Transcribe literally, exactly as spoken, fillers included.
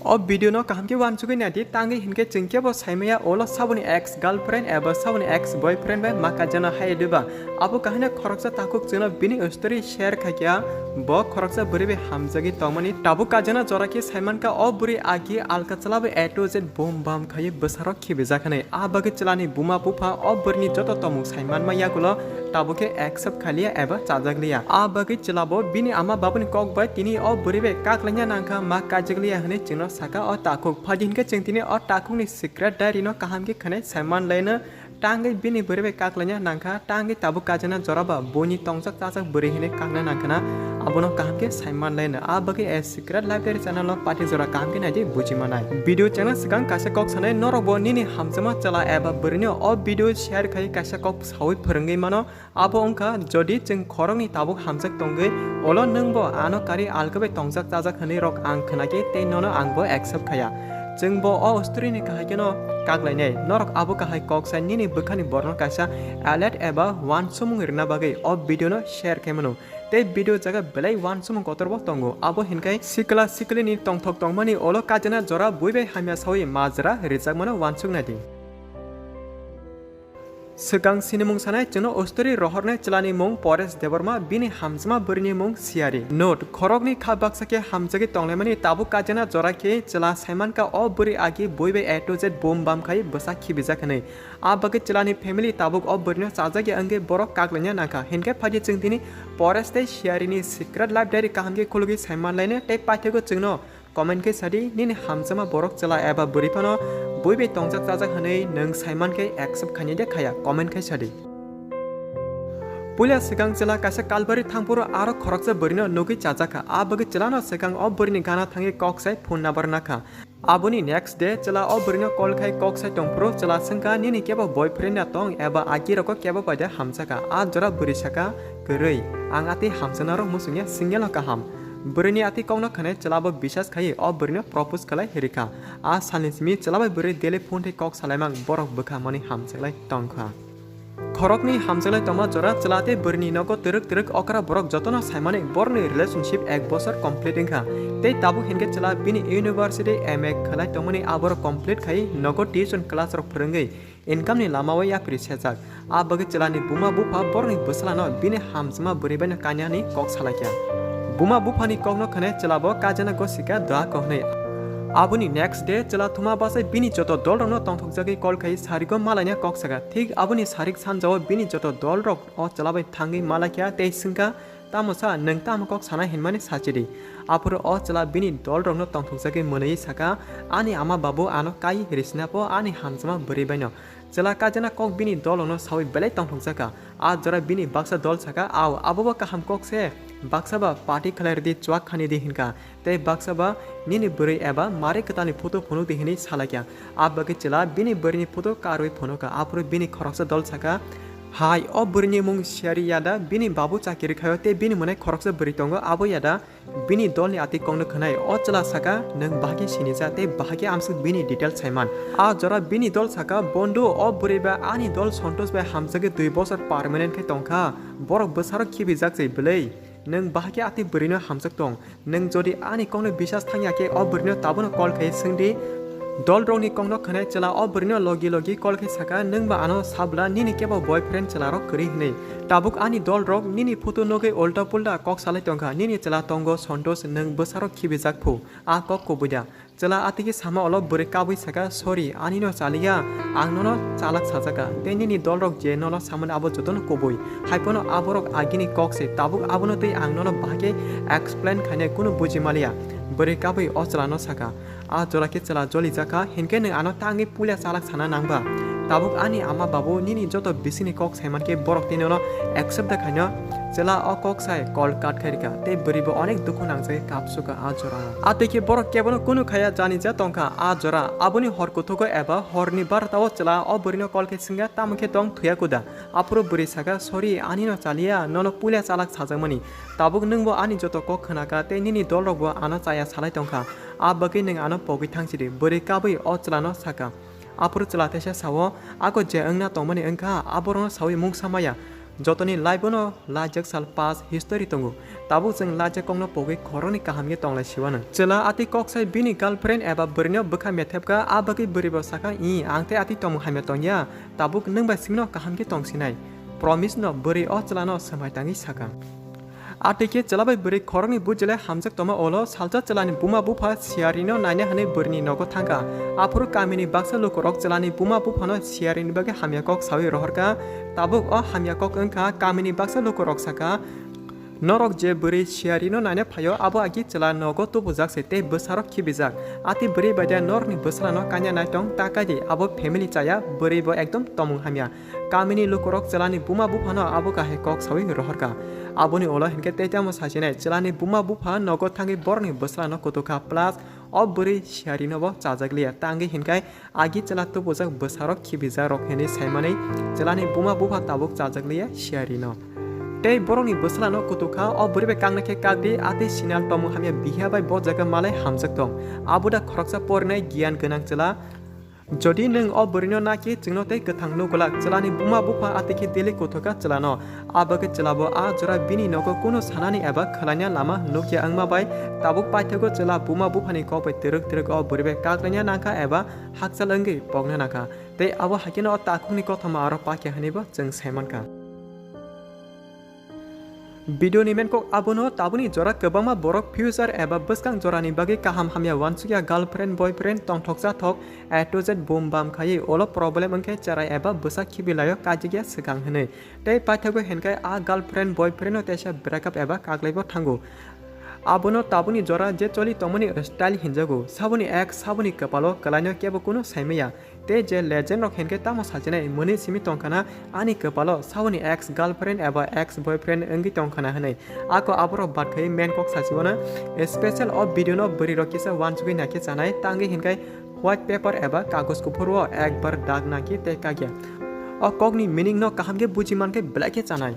O video no kaham khe uansugwi naidi, tangwi hinkhe chwng kebo saimaya ulo saboni ex girlfriend eba saboni ex boyfriend bai ma kajana hai diba. Abo kahino khoroksa takhuk chwngno bini story share khaikha, bo khoroksa bwrwi bai hamjagwi tongmani. Tabuk kajana jora khe saimankha o bwrwi agi alka chwla bai A to Z bum bam khaiwi bwsarok khibijak hinwi. A bagwi chwlani buma bupha o bwrwini joto tongmung saimanma yagulo tabuk khe accept khaliya eba chajakliya. A bagwi chwlabo bini ama babuni kok bai tini o bwrwi bai kaklaina nangkha ma kaijakliya hinwi chwngno saka o takhuk. Phaidi hinkhe chwng tini o takhukni secret diary no kaham khe khwnai saimanlaino. Tangwi bini bwrwi bai kaklaina nangkha, tangwi tabuk kajana joraba buini tongjak chajak bwrwi hinwi kakna nangkhana, abono kaham khe saimanlaino. A bagwi a secret library channel no pati jora kaham khe naidi bujimanai. Video channel swkang kaisa kok sanai, norokbo nini hamjakma chwla eba bwrwino o video share khai kaisa kok sawi phwrwngwi mano. Abo wngkha, jodi chwng khoroknwi tabuk hamjak tongwi, ulo nwngbo ano karwi alkabai tongjak chajak hinwi rok ang khwnakhe tei nono angbo accept khaya. Chwngbo o story ni kahai kheno kaklainai. Norok abo kahai kok sai nini bwkhani borokno kaisa alert eba uansukmung rwna bagwi o video no share khai mano. Tei video jaga belai uansukmung kotorbo tongo. Abo hinkhai sikla siklini tongthok tongmani ulo kajana jora bui bai hamya sawi majra rijakmano uansuknai di. Swkang sinimung sanai chwngno story rohornai chwlani mung Paresh Debbarma, bini hamjakma bwrwini mung Siyari. Note, khoroknwi kha baksa khe hamjagwi tonglaimani tabuk kajana jora khe chwla saimankha o bwrwi agi bui bai A to Z bum bam khai bwsa khibijak hinwi. A bagwi chwlani family tabuk o bwrwino chajak ya wngwi borok kaklaina nangkha. Hinkhe phaidi chwng tini Paresh tei Siyarini secret life diary kaham khe khulugwi saimanlaino tei paithakgo chwngno comment khe sadi, nini hamjakma borok chwla eba bwrwi phano bui bai tongjak chajak hinwi nwng saimankhe accept khainai de khaya, comment khai sadi. Puila swkang chwla kaisa kalbari thangphuru aro khoroksa bwrwino nugwi chajakha. A bagwi chwlano swkang o bwrwini gana thangwi kok sai phone number nakha. Aboni next day chwla o bwrwino call khai kok sai tongphuru chwla swngkha, "Nini kebo boyfriend ya tong eba agi rokgo kebo paida hamjakha?" A jora bwrwi sakha, "Kwrwi, ang atwi hamjaknarok muchungya, single no kaham." Bwrwini atwi kokno khwnai chwlabo bisas khaiwi o bwrwino propose khlai rikha. A salni simi chwla bai bwrwi daily phone tei kok salaimang borok bwkha mani hamjaklai tongkha. Khoroknwi hamjaklai tongma jora chwla tei bwrwini nogo twrwk twrwk okra borok jotono saimani borokni relationship ek bosor complete wngkha. Tei tabuk hinkhe chwla bini university M A khlai tongmani aborok complete khai nogo tuition class rok phwrwngwi income ni lamao yapri sejak. A bagwi chwlani buma bupha borokni bwsalano bini hamjakma bwrwi baino kanya hinwi kok salaikha. Buma buphani kokno khwnai chwlabo kajana gosika doa kok hwnwi. Aboni next day chwla thuma bachai bini joto dolrokno tongthokjagwi call khai sarigo malaina kok saka. Thik aboni sarik sanjao bini joto dolrok o chwla bai thangwi malaikha tei swngkha, "Tamo sa, nwng tamo kok sana hinmani sachidi?" Aphuru o chwla bini dolrokno tongthokjagwi mwnwi saka, "Ani ama babu ano kai risina po ani hamjakma bwrwi baino." Chwla kajana kok bini dolrokno sawi belai tongthokjakha. A jora bini baksa dol saka, "Ao, abobo kaham kok se, baksa ba party khlai rwdi, chuak khani di," hinkha. Tei baksa ba, "Nini bwrwi eba mari kwtalni photo phunuk di," hinwi salaikha. A bagwi chwla bini bwrwini photo karwi phunukha, aphuru bini khoroksa dol saka, "Hai, o bwrwini mung Siyari yada, bini babu chakiri khaio tei bini mwnai khoroksa bwrwi tongo, abo yada?" Bini dolni atwi kokno khwnai o chwla saka, "Nwng bahai khe sinijak tei bahai khe amswk bini detail saiman." A jora bini dol saka, "Bondhu, o bwrwi ba ani dol Santosh bai hamjagwi dui bosor permanent khe tongkha, borok bwsarok khibijak se bwlwi. Nwng bahai khe atwi bwrwino hamjak tong. Nwng jodi ani kokno bisas thangya khe o bwrwino tabono call khai swngdi." Dolrokni kokno khwnai chwla o bwrwino logi logi call khai saka, "Nwng ba ano sabla nini kebo boyfriend chwlarok kwrwi hinwi. Tabuk ani dolrok nini photo nugwi ulta pulta kok salai tongkha, nini chwla tongo Santosh, nwng bwsarok khibijak phu, a kok kubui da?" Chwla atwi khe sama ulo bwrwi kabui saka, "Sorry, ani no chaliya, ang nono chalak sajaka. Tei nini dolrok je nono samani abo jotono kubui. Haiphano aborok agini kok se, tabuk abono twi ang nono bahai khe explain khainai kunu buji maliya." Bwrwi kabui o chwlano saka. A jora khe chwla joli jakha, hinkhe nwng ano tangwi puila chalak sana nangba? Tabuk ani ama babu nini joto bisingni kok saiman khe borok tei nono accept da khaino. Chwla o kok sai call cut khai rikha, tei bwrwi bo onek dukhu nangjagwi kapsukha a jora. A twi khe borok kebono kunu khaya jani ja tongkha a jora. Aboni hor kuthugo eba horni barota o chwla o bwrwino call khai swngya, "Tamo khe tong thuya kuda?" Aphuru bwrwi saka, "Sorry, ani no chaliya, nono puila chalak sajakmani. Tabuk nwngbo ani joto kok khwnakha tei nini dolrokbo ano chaya salai tongkha. A bagwi nwng ano pogwi thangsidi." Bwrwi kabui o chwlano saka. Aphuru chwla teisa sao, "Ako je wngna tongmani wngkha, aborokno sawi mungsa maya. Jotoni life-o no lajak sal past history tongo. Tabuk chwng lajak kokno pogwi khoroknwi kaham khe tonglai siwano. Chwla atwi kok sai bini girlfriend eba bwrwino bwkha methepkha, a bagwi bwrwibo sakha, "Ih, ang tei atwi tongmung hamya tongya, tabuk nwng bai simino kaham khe tongsinai." Promise no bwrwi o chwlano swmai tangwi sakha. Atwi khe chwla bai bwrwi khoroknwi bujilai hamjak tongma ulo salsa chwlani buma bupha siyarino naina hwnwi bwrwini nogo thangkha. Aphuru kamini baksa lukurok chwlani buma buphano siyarini bagwi hamya kok sawi rohorkha. Tabuk o hamya kok wngkha, kamini baksa lukurok sakha, "Norok je bwrwi siyarino naina phaio, abo agi chwla nogo tubujak se tei bwsarok khibijak. Atwi bwrwi bai de norokni bwsarano kanya naitong ta kaidi, abo family chaya, bwrwi bo ekdom tongmung hamya." Kamini lukurok chwlani buma buphano abo kahai kok sawi rohorkha. Aboni ulo hinkhe tei tamo sachinai chwlani buma bupha nogo thangwi borokni bwsarano kutukha, plus o bwrwi siyarino bo chajak liya. Tangwi hinkhai agi chwla tubujak bwsarok khibijakrok hinwi saimani chwlani buma bupha tabuk chajak liya siyarino. Tei borokni bwsarano kutukha, o bwrwi bai kakna khe kakdi, atwi sinal tongmung hamya bihiya bai bo jaga malai hamjak tong. Abo da khoroksa porinai giyan gwnang chwla. Jodi nwng o bwrwino nakhe chwngno tei kwthang nugulak, chwlani buma bupha atwi khe daily kuthukha chwlano. Abo khe chwlabo a jora bini nogo kunu sanani eba khwlaina lama nukya wngma bai tabuk paithago chwla buma buphani kok bai twrwk twrwk o bwrwi bai kaklaina nangkha eba hakchal wngwi pokna nangkha. Tei abo haikhe no o takhukni kothoma aro pakya hwnwi bo chwng saimankha. Video ni main kok abono, tabukni jora kwbangma borok future eba bwskang jorani bagwi kaham hamya uansukya, girlfriend boyfriend tongthok chathok A to Z boom bam khaiwi, ulo problem wngkhe cherai eba bwsa khibilaio kajikya swkang hwnwi. Tei paithago hinkhai a girlfriend boyfriend no teisa breakup eba kaklaibo thango. Abono tabukni jora je choli tongmani style hinjago, saboni ex saboni kwpalo kwlaino kebo kunu saimaya. Tei je legend rok hinkhe tamo sachinai mwnwi simi tongkhana, ani kwpalo saboni ex girlfriend eba ex boyfriend wngwi tongkhana hwnwi. Ako aborok bat khaiwi main kok sachiwano. Special o video no bwrwi rok kisa uansugwi naikhe chanai, tangwi hinkhai white paper eba kagoj kuphur o ekbar dag nangkhe tei kakya. O kokni meaning no kaham khe buji mankhe belai khe chanai.